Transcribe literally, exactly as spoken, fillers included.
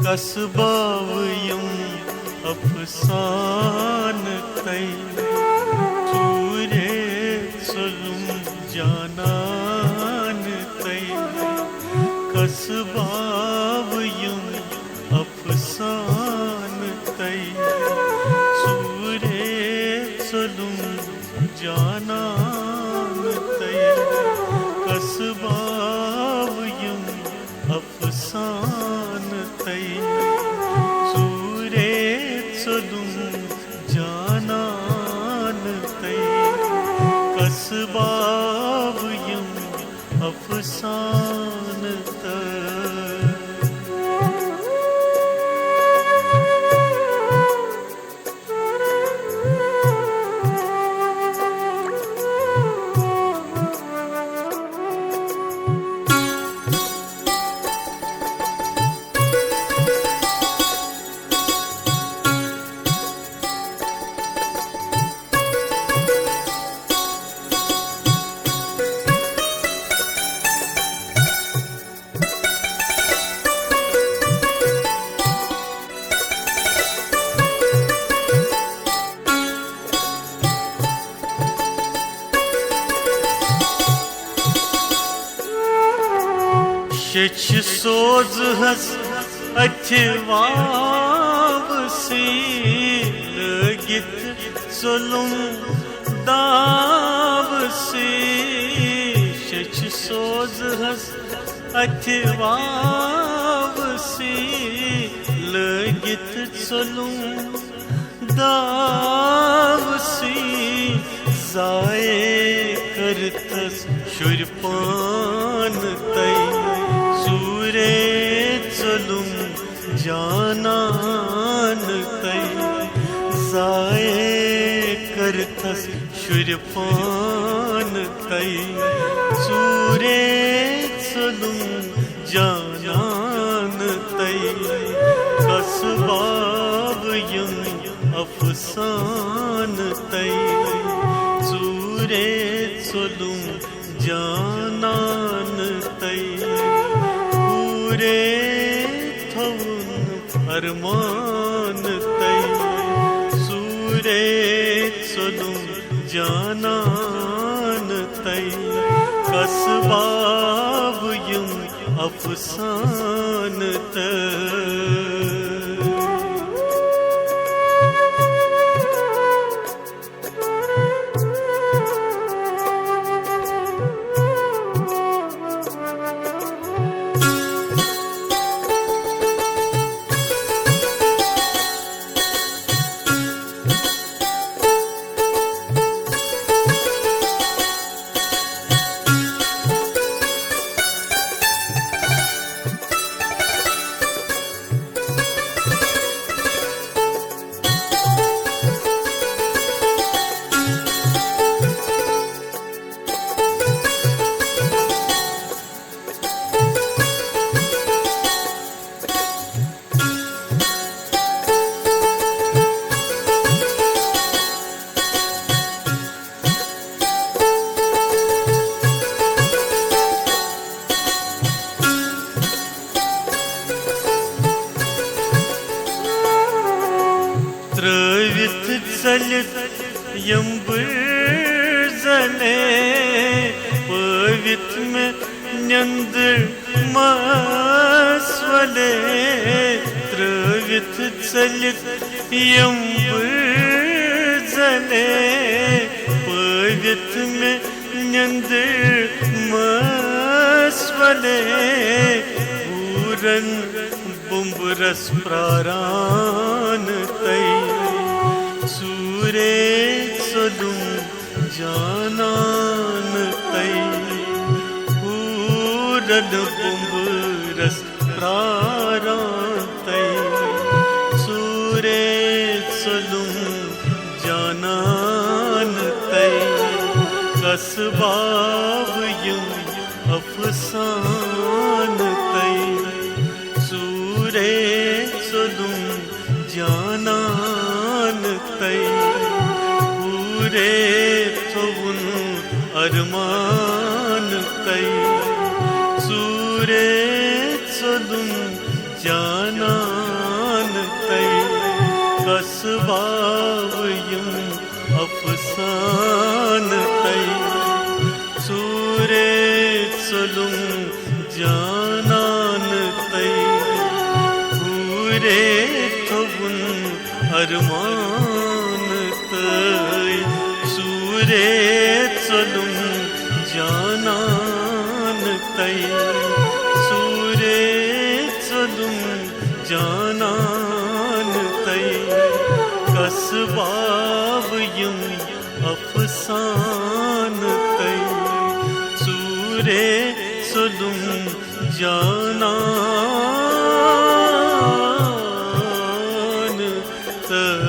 قصباو یم افسانہٕ تۄہہِ، ژوٗرے ژوٚلُم جانانہٕ تۄہہِ۔ قصباو یم افسانہٕ تۄہہِ، ژوٗرے ژوٚلُم جانانہٕ تۄہہِ۔ قصباو یم افسانہٕ تۄہہِ، ژوٗرے ژوٚلُم جانانہٕ تۄہہِ۔ قصباو یم افسانہٕ تۄہہِ۔ شیٚچھ سوزہَس اَتھِ واوٕ سٕے، لٲگِتھ ژوٚلُم داوٕ سٕے۔ شیٚچھ سوزہَس اَتھِ واوٕ سٕے، لٲگِتھ ژوٚلُم داوٕ سٕے۔ ضایع کٔرتھَس شُرۍ پانہٕ تۄہہِ، ژوٗرے ژوٚلُم جانانہٕ تۄہہِ۔ ضایع کٔرتھَس شُرۍ پانہٕ تۄہہِ، ژوٗرے ژوٚلُم جانانہٕ تۄہہِ۔ قصباو یم افسانہٕ تۄہہِ، ژوٗرے ژوٚلُم جانانہٕ تۄہہِ۔ پوٗرے تھوٚوُن ارمانہٕ تۄہہِ، ژوٗرے ژوٚلُم جانانہٕ تۄہہِ۔ قصباو یم افسانہٕ تۄہہِ۔ ترٲوِتھ ژٔلِتھ یِم بہٕ زَلے، پٲوِتھ مےٚ نیٚنٛدٕر مَس وَلے۔ ترٲوِتھ ژٔلِتھ یِم بہٕ زَلے، پٲوِتھ مےٚ نیٚنٛدٕر مَس وَلے۔ پوٗرَن بُمبرَس پرٛاران تۄہہِ، ژوٗرے ژوٚلُم جانان تۄہہِ۔ پوٗرَن بُمبرَس پرٛاران تۄہہِ، ژوٗرے ژوٚلُم جانان تۄہہِ۔ قصباو یِم افسانہٕ تۄہہِ، ژوٗرے ژوٚلُم جانان تۄہہِ۔ پوٗرے تھوٚوُن ارمان تۄہہِ، ژوٗرے ژوٚلُم جانان باو یِم افسانہٕ تۄہہِ۔ ژوٗرے ژوٚلُم جانان تۄہہِ۔ پوٗرے تھوٚوُن ارمان تۄہہِ۔ ژوٗرے ژوٚلُم جانان تۄہہِ۔ ژوٗرے ژوٚلُم جانان تۄہہِ۔ کس باو یِم افسانہٕ تۄہہِ۔ ژوٗرے ژوٚلُم جانان تۄہہِ۔